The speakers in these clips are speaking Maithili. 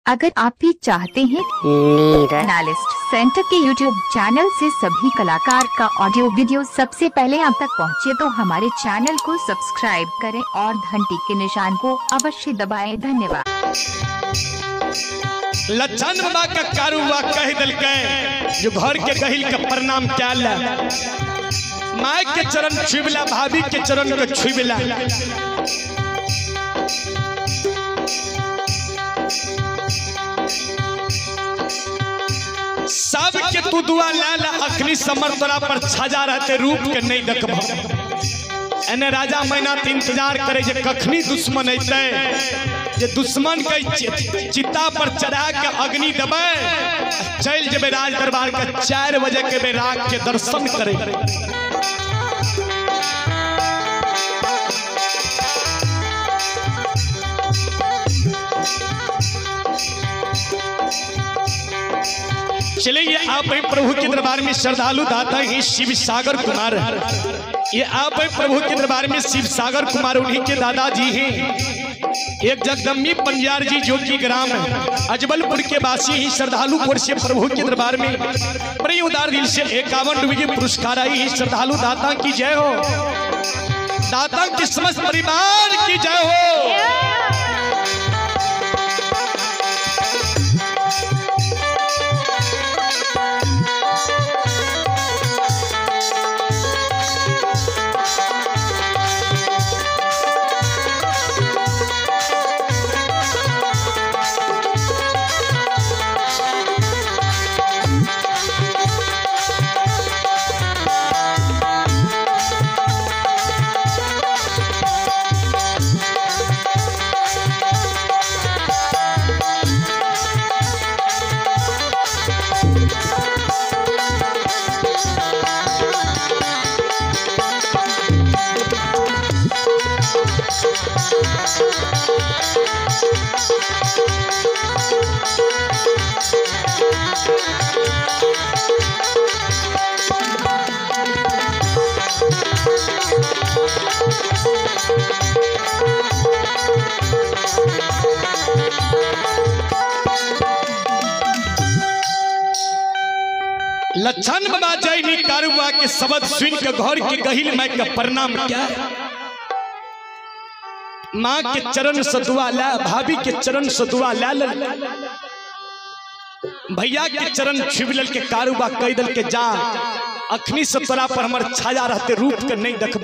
अगर आप भी चाहते हैं एनालिस्ट सेंटर के YouTube channel से सभी कलाकार का ऑडियो वीडियो सबसे पहले आप तक पहुंचे तो हमारे चैनल को सब्सक्राइब करें और घंटी के निशान को अवश्य दबाएं। धन्यवाद। लक्षण बाबा का कारूबा कह दिल के जो घर के गहिल के प्रणाम कैल, माय के चरण छुबला, भाभी के चरण के छुबला। सब के तू दुआ लाला अखनी समर तोरा पर छजा रहते रूप के नहीं देखब। एने राजा मैनाथ इंतजार करे जे कखनी दुश्मन अइतै, जे दुश्मन के चिता पर चढ़ा के अग्नि देबै, चल जेबै राज दरबार के 4 बजे के बैराग के दर्शन करे। चलिए आप प्रभु के दरबार में श्रद्धालु दाता ही शिव सागर कुमार, ये आप प्रभु के दरबार में शिव सागर कुमार उन्हीं के दादाजी हैं। एक जगदम्बी पंजार जी जो कि ग्राम है अजबलपुर के वासी ही श्रद्धालु को से प्रभु के दरबार में बड़ी उदार दिल से 51 रुपये के पुरस्कार आई ही श्रद्धालु दाता की जय हो, दाता के समस्त परिवार की जय हो। लक्षण बाबा जैनी कारूबा के शब्द सुन के घर के गहिल माय के प्रणाम क्या, माँ के चरण से दुआ ला, भाभी के चरण से दुआ ला, भैया के चरण छुबल के कारूबा कह दल के जा अखनी से तोरा पर हमर छाया रहते रूप के नहीं देखब।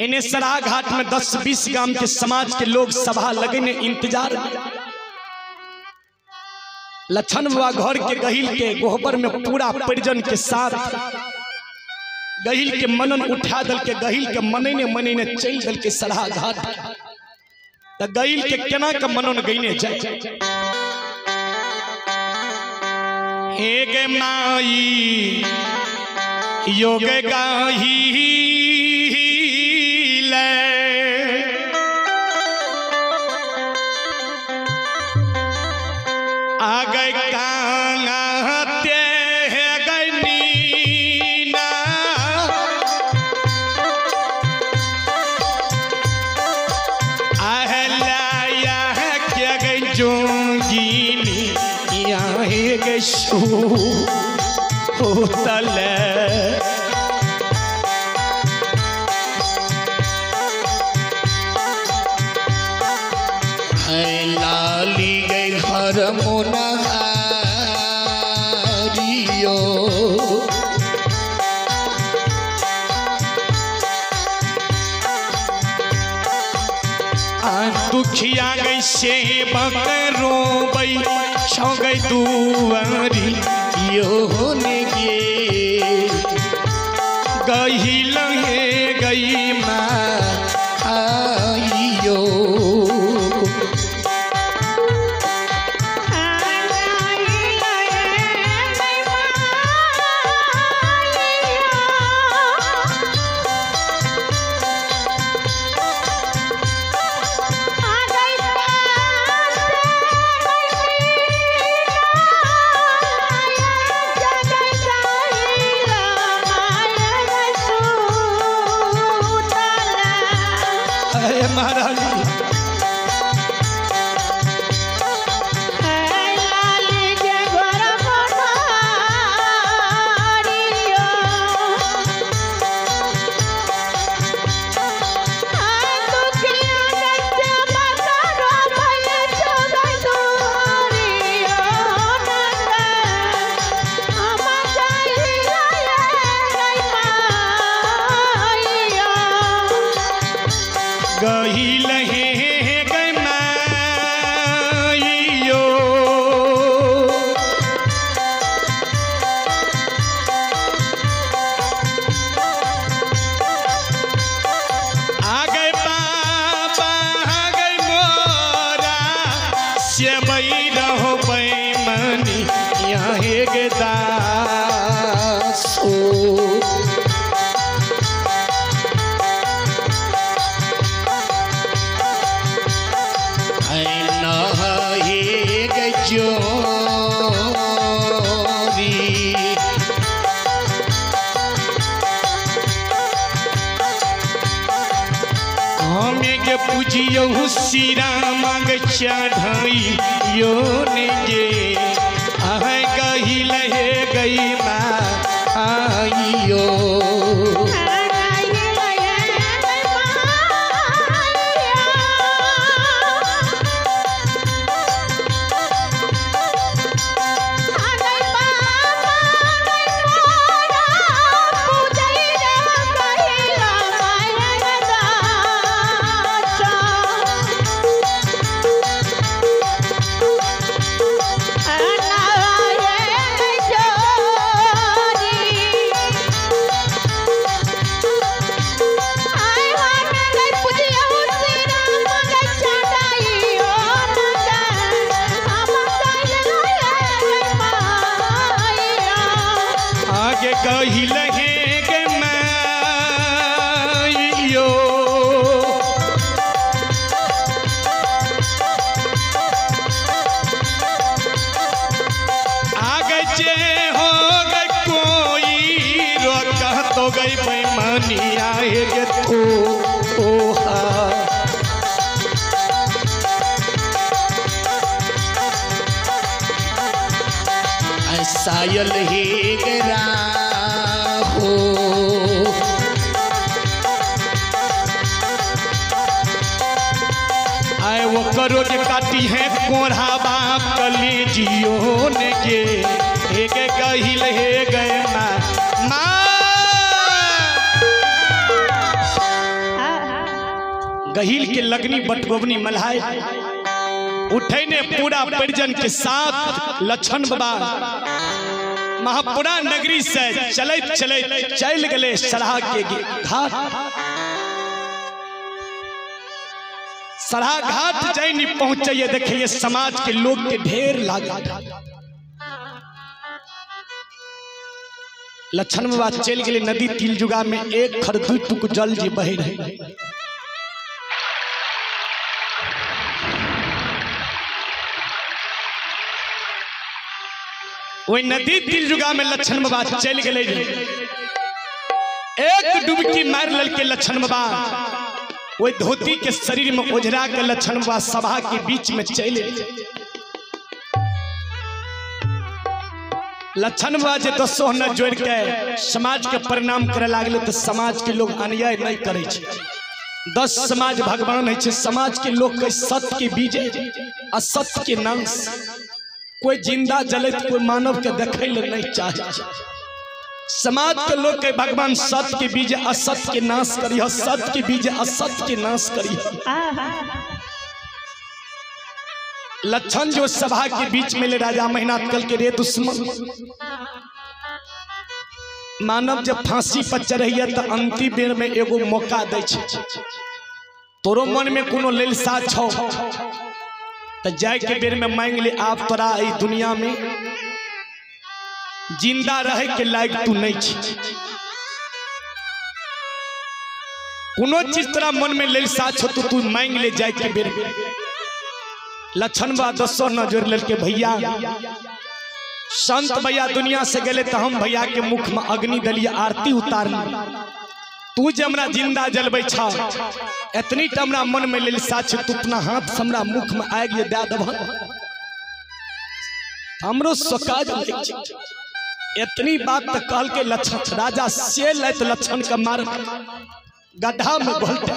इन्हें सरा घाट में 10-20 गांव के समाज के लोग सभा लगने इंतजार। लक्षण बाबा घर के गहिल के गोहबर में पूरा परिजन के साथ गहिल के मनन उठा दल के गहिल के मनने मनने चल दल के सराह घाट, त गहिल के केना के मनन गईने जाए। हे गे माई योग गाही ले आ गए कांगाते हैं गनीना, आहलाया है क्या गई जोगिनी यहाँ गई सू होतले। लाली गई घर मोनहारियो, दुखिया गई सेवक रोबई छो गई दुआरी यो होने गे गही लहे गई माँ आइयो। Oh, सेवई रहो बेईमानी यहाँ हे दासो। पूजियो श्री राम चढ़ाई यो ने अह गही लहे गई माँ आइयो। सायल हे हो आए वो करो के काटी है कोढ़ा बाप कले जियो ने के एक कहिल हे गए माँ माँ। गहिल के लगनी बटगोबनी मल्हाई उठे ने पूरा परिजन के साथ लक्षण बाबा महापुरा नगरी से चलत चलत चल गए सराह के घाट। सराह घाट जैनी पहुंचे देखिए समाज के लोग के ढेर लागा। लक्षण बाबा चल गए नदी तिलजुगा में एक खर दू टुक जल जी बहे रहे। वही नदी तिलजुगा में लक्षण बाबा चल गए, एक डुबकी मार ललके लक्षण बाबा वही धोती के शरीर में ओझरा के लक्षण बाबा सभा के बीच में चले। लक्षण बाबा जे दसो न जोड़ के समाज के प्रणाम करे लागले तो समाज के लोग अन्याय नहीं करे। 10 समाज भगवान है, समाज के लोग के सत्य के बीज असत्य के नाश। कोई जिंदा जलित कोई मानव के देखे ले नहीं चाहे। समाज के लोग के भगवान सत्य के बीज असत्य के नाश करी, सत्य के बीज असत्य के नाश करी। लक्षण जो सभा के बीच में ले राजा महिनाथ कल के रे दुश्मन मानव जब फांसी पर चढ़ैया तो अंतिम बेर में एगो मौका दै छै। तोरो मन में कोनो ललसा छौ तो जाय के बेर में मांग ले आप तोरा ई दुनिया में जिंदा रहे के लायक तू नहीं छी। कोनो चीज तोरा मन में ललसा छौ तो तू मांग ले जाय के बेर में। लक्षण बा दसो न जोड़ ललके भैया संत भैया दुनिया से गए तो हम भैया के मुख में अग्नि दलिए आरती उतारली। तू जे हमरा जिंदा जलबै छ एतनी टा हमरा मन में ललसा छै, तू अपना हाथ से हमरा मुख में आगि दे देबह हमरो सकाज लग छै। इतनी बात तो कहल के लक्षण राजा से लैत लक्षण के मार गड्ढा में घोलते।